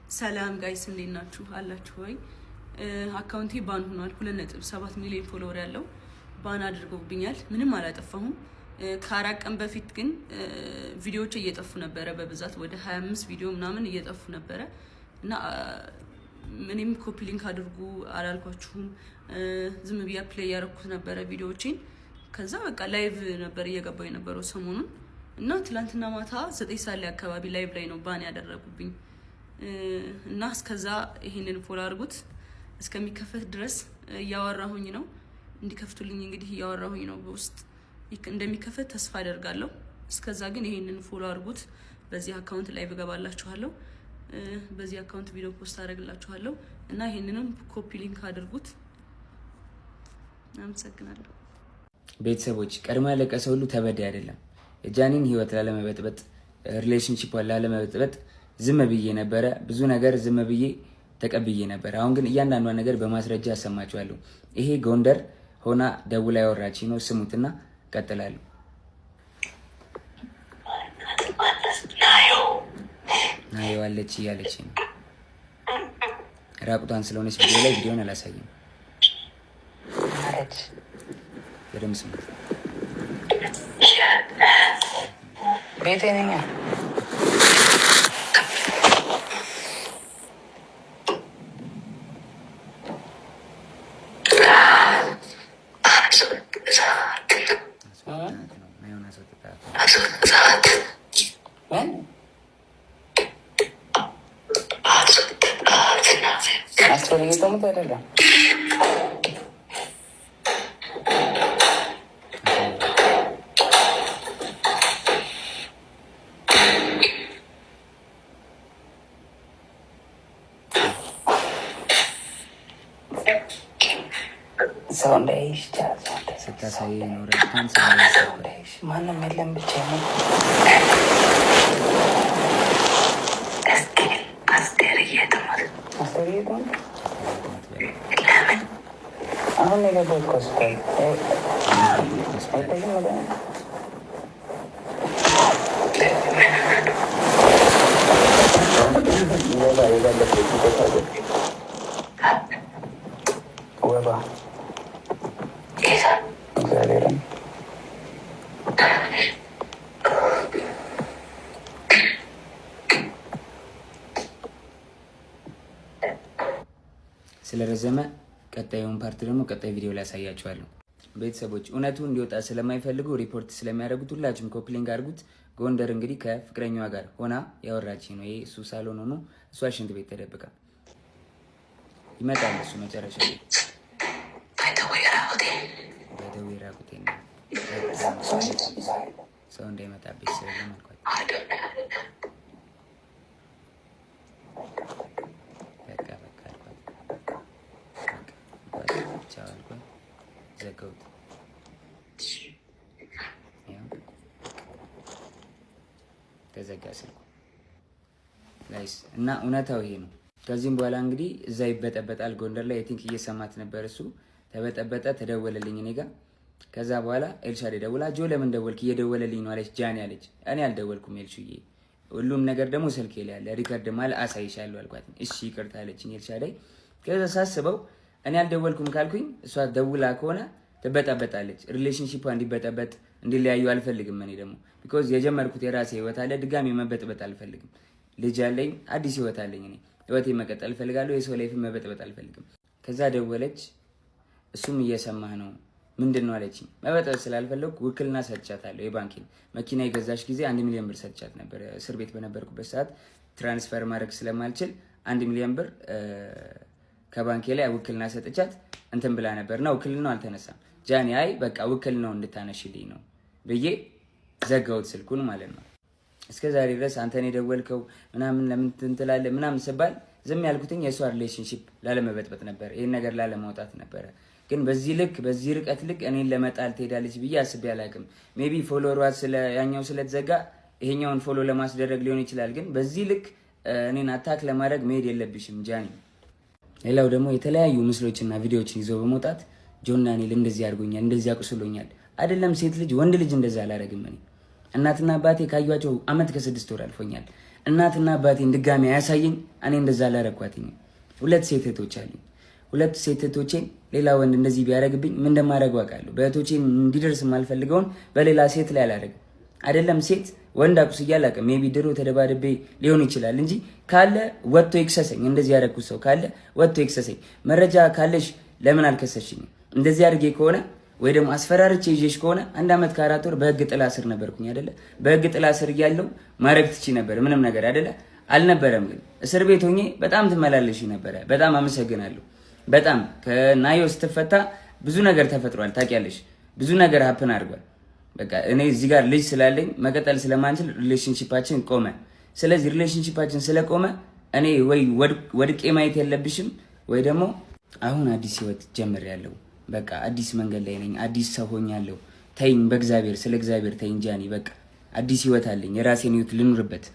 ሰላም guys፣ እንዴት ናችሁ? አላችሁ ወይ? Account ኤ ban ሆኗል። 2.7 ሚሊዮን follower ያለው ban አድርገውብኛል። ምንም አላጠፋሁም። ከ4 ቀን በፊት ግን ቪዲዮዎች እየጠፉ ነበረ በብዛት፣ ወደ 25 ቪዲዮ ምናምን እየጠፉ ነበረ እና እኔም copy link አድርጉ አላልኳችሁም። ዝም ብዬ play ያደረኩት ነበረ ቪዲዮዎቼን። ከዛ በቃ live ነበር እየገባው የነበረው ሰሞኑን እና ትላንትና ማታ 9 ሰዓት ላይ አካባቢ live ላይ ነው ban ያደረጉብኝ እና እስከዛ ይሄንን follow አድርጉት። እስከሚከፈት ድረስ እያወራሁኝ ነው። እንዲከፍቱልኝ እንግዲህ እያወራሁኝ ነው። በውስጥ እንደሚከፈት ተስፋ አደርጋለሁ። እስከዛ ግን ይሄንን follow አድርጉት። በዚህ account live እገባላችኋለሁ። በዚህ account ቪዲዮ post አደርግላችኋለሁ እና ይሄንንም copy link አድርጉት። አመሰግናለሁ። ቤተሰቦች፣ ቀድሞ ያለቀሰ ሁሉ ተበዳይ አይደለም። የጃኒን ህይወት ላለመበጥበጥ፣ relationship ላለመበጥበጥ ዝም ብዬ ነበረ። ብዙ ነገር ዝም ብዬ ተቀብዬ ነበር። አሁን ግን እያንዳንዷን ነገር በማስረጃ አሰማችኋለሁ። ይሄ ጎንደር ሆና ደውላ ያወራች ነው። ስሙትና ቀጥላለሁ። ናየዋለች እያለች ነው። ራቁቷን ስለሆነች ቪዲዮ ላይ ቪዲዮን አላሳይም። በደምብ ስሙት። ቤቴ ነኝ። ናየውን አስወጥታት። ምን አስፈልጌ ተሙት አይደለም። ሰው እንዳይሽ፣ ስታሳይ ኖረቷን። ሰው እንዳይሽ፣ ማንም የለም ብቻ ነው። አስቴር ትሙት። አሁን የገባሁት ከሆስፒታል አይታይም ወደ ወባ የጋለፈ ወባ እግዚአብሔርን። ስለረዘመ ቀጣዩን part ደግሞ ቀጣይ ቪዲዮ ላይ ያሳያችኋለሁ። ቤተሰቦች፣ እውነቱ እንዲወጣ ስለማይፈልጉ ሪፖርት ስለሚያደርጉት ሁላችሁም copy link አድርጉት። ጎንደር እንግዲህ ከፍቅረኛዋ ጋር ሆና ያወራች ነው። ይሄ እሱ ሳሎን ሆኖ እሷ ሽንት ቤት ተደብቃ ይመጣል። እሱ መጨረሻ ላይ በደዌ ራቁቴን ነው፣ ሰው እንዳይመጣብኝ ስለ አልኳት። በቃ በቃ አልኳት። በቃ ቻው አልኳት። ዘጋሁት። ያው ተዘጋ ስልኩ guys እና እውነታው ይሄ ነው። ከዚህም በኋላ እንግዲህ እዛ ይበጠበጣል ጎንደር ላይ። I think እየሰማት ነበር እሱ። ተበጠበጠ፣ ተደወለልኝ እኔ ጋ። ከዛ በኋላ ኤልሻዴ ደውላ ጆ ለምን ደወልክ? እየደወለልኝ ነው አለች። ጃኒ አለች። እኔ አልደወልኩም ኤልሹዬ፣ ሁሉም ነገር ደግሞ ስልኬ ላይ ያለ record ማለ አሳይሻለሁ አልኳት። እሺ ይቅርታ አለችኝ ኤልሻዳይ። ከዛ ሳስበው እኔ አልደወልኩም ካልኩኝ እሷ ደውላ ከሆነ ትበጠበጣለች። Relationship እንዲበጠበጥ፣ እንዲለያዩ አልፈልግም። እኔ ደግሞ because የጀመርኩት የራሴ ህይወት አለ። ድጋሚ መበጥበጥ አልፈልግም። ልጅ አለኝ፣ አዲስ ህይወት አለኝ። እኔ ህይወቴ መቀጠል እፈልጋለሁ። የሰው life መበጥበጥ አልፈልግም። ከዛ ደወለች። እሱም እየሰማህ ነው ምንድን ነው አለችኝ። መበጥበጥ ስላልፈለግኩ ውክልና ሰጥቻታለሁ። የባንኬን መኪና የገዛች ጊዜ 1 ሚሊዮን ብር ሰጥቻት ነበር። እስር ቤት በነበርኩበት ሰዓት transfer ማድረግ ስለማልችል 1 ሚሊዮን ብር ከባንኬ ላይ ውክልና ሰጥቻት እንትን ብላ ነበር እና ውክልናው አልተነሳም። ጃኒ አይ በቃ ውክልናው እንድታነሽልኝ ነው ብዬ ዘጋሁት ስልኩን ማለት ነው። እስከ ዛሬ ድረስ አንተን የደወልከው ምናምን ለምን ትላለህ ምናምን ስባል ዝም ያልኩትኝ የእሷ relationship ላለመበጥበጥ ነበር፣ ይህን ነገር ላለማውጣት ነበረ። ግን በዚህ ልክ፣ በዚህ ርቀት ልክ እኔን ለመጣል ትሄዳለች ብዬ አስቤ አላውቅም። Maybe follower ዋ ስለ ያኛው ስለተዘጋ ይሄኛውን follow ለማስደረግ ሊሆን ይችላል። ግን በዚህ ልክ እኔን attack ለማድረግ መሄድ የለብሽም ጃኒ። ሌላው ደግሞ የተለያዩ ምስሎችና ቪዲዮዎችን ይዞ በመውጣት ጆን ዳንኤል እንደዚህ አድርጎኛል፣ እንደዚህ አቁስሎኛል። አይደለም ሴት ልጅ ወንድ ልጅ እንደዛ አላደርግም። እኔ እናትና አባቴ ካዩቸው አመት ከ6 ወር አልፎኛል። እናትና አባቴን ድጋሚ አያሳየኝ። እኔ እንደዛ አላረኳትኝም። ሁለት ሴት እህቶች አሉኝ። ሁለት ሴት እህቶቼን ሌላ ወንድ እንደዚህ ቢያደርግብኝ ምን እንደማደርገው አውቃለሁ። በእህቶቼ እንዲደርስ የማልፈልገውን በሌላ ሴት ላይ አላደርግም። አይደለም ሴት ወንድ አቁስዬ አላውቅም። Maybe ድሮ ተደባድቤ ሊሆን ይችላል እንጂ ካለ ወጥቶ ይክሰሰኝ። እንደዚህ ያደረኩት ሰው ካለ ወጥቶ ይክሰሰኝ። መረጃ ካለሽ ለምን አልከሰሽኝም? እንደዚህ አድርጌ ከሆነ ወይ ደግሞ አስፈራርቼ ይዤሽ ከሆነ 1 ዓመት ከ4 ወር በህግ ጥላ ስር ነበርኩኝ አይደለ? በህግ ጥላ ስር እያለሁ ማድረግ ትቺ ነበር ምንም ነገር አይደለ? አልነበረም። ግን እስር ቤት ሆኜ በጣም ትመላለሽ ነበረ። በጣም አመሰግናለሁ። በጣም ከናዮ ስትፈታ ብዙ ነገር ተፈጥሯል። ታውቂያለሽ፣ ብዙ ነገር happen አድርጓል። በቃ እኔ እዚህ ጋር ልጅ ስላለኝ መቀጠል ስለማንችል relationship ኣችን ቆመ። ስለዚህ relationship ኣችን ስለቆመ እኔ ወይ ወድቄ ማየት የለብሽም ወይ ደግሞ አሁን አዲስ ህይወት ጀምሬያለሁ። በቃ አዲስ መንገድ ላይ ነኝ። አዲስ ሰው ሆኛለሁ። ተይኝ፣ በእግዚአብሔር ስለ እግዚአብሔር ተይኝ ጃኒ። በቃ አዲስ ህይወት አለኝ። የራሴን ህይወት ልኑርበት።